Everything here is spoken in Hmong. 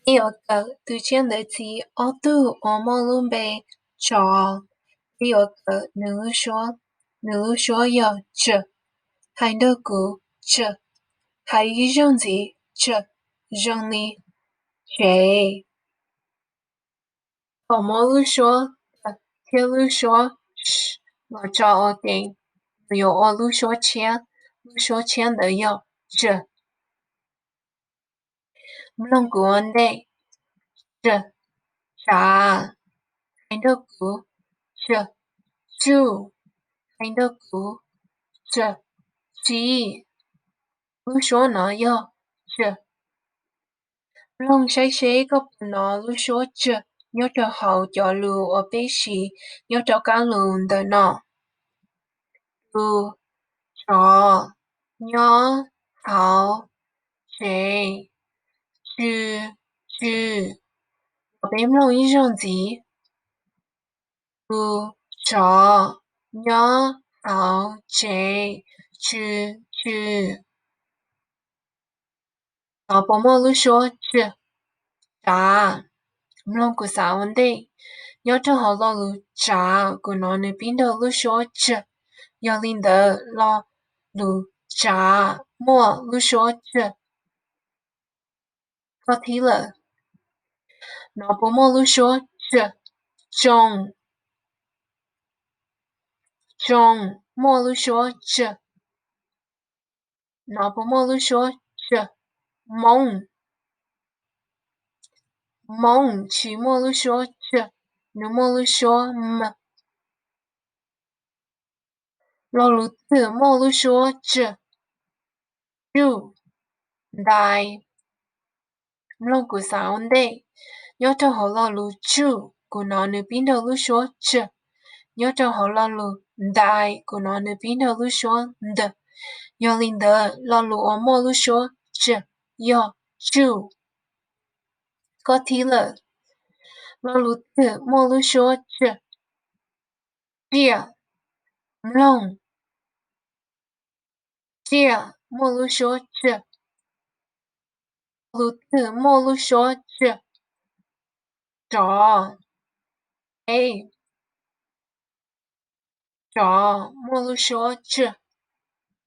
Peb yuav kawm tus tshiab ntawv txi ob tug uas muaj lub npe tsov. Peb yuav kawm nws lub suab. Nws lub suab yog tsw. Hais nrog kuv, tsw. Hais ib zaug ntxiv, tsw. Zoo li tsev. Thaum muab lub suab thiab lub suab los tso ua ke, nws yuav ua lub suab tshiab. Lub suab tshiab ntawd yog tsw. Mloog kuv ua ntej, tsw, tsav. Hais nrog kuv, tsw, tsuj. Hais nrog kuv, tsw, tsib. Lub suab no yog tsw. Mloog saib seb koj puas hnov lub suab tsw nyob rau hauv cov lus uas peb siv nyob rau kab lus ntawm no. Tus tsov nyob hauv tsev, tsw, tsw. Los peb mloog ib zaug ntxiv. Tus tsov nyob hauv tsev, tsw, tsw. Nov puas muaj lub suab tsw? Tsav. Mloog kuv xav ua ntej. Nyob rau hauv lo lus tsav kuv hnov nws pib nrog lub suab tsw. Yog li ntawd lo lus tsav muaj lub suab tsw. Koj thib lawm. Nov puas muaj lub suab tsw? Tsoo. Tsoo muaj lub suab tsw. Nov puas muaj lub suab tsw? Moob. Moob tsis muaj lub suab tsw, nws muaj lub suab m. Lo lus twg muaj lub suab tsw? Tsuj, ntais. Mloog kuv xav ua ntej. Nyob rau hauv lo lus tsuj kuv hnov nws pib nrog lub suab tsw. Nyob rau hauv lo lus ntais kuv hnov nws pib nrog lub suab ntws. Yog li ntawd lo lus uas muaj lub suab tsw yog tsuj. Koj thib lawm. Lo lus twg muaj lub suab tsw? Tsiaj. Mloog. Tsiaj muaj lub suab tsw. Lo lus twg muaj lub suab tsw? Tsov. Tsov muaj lub suab tsw.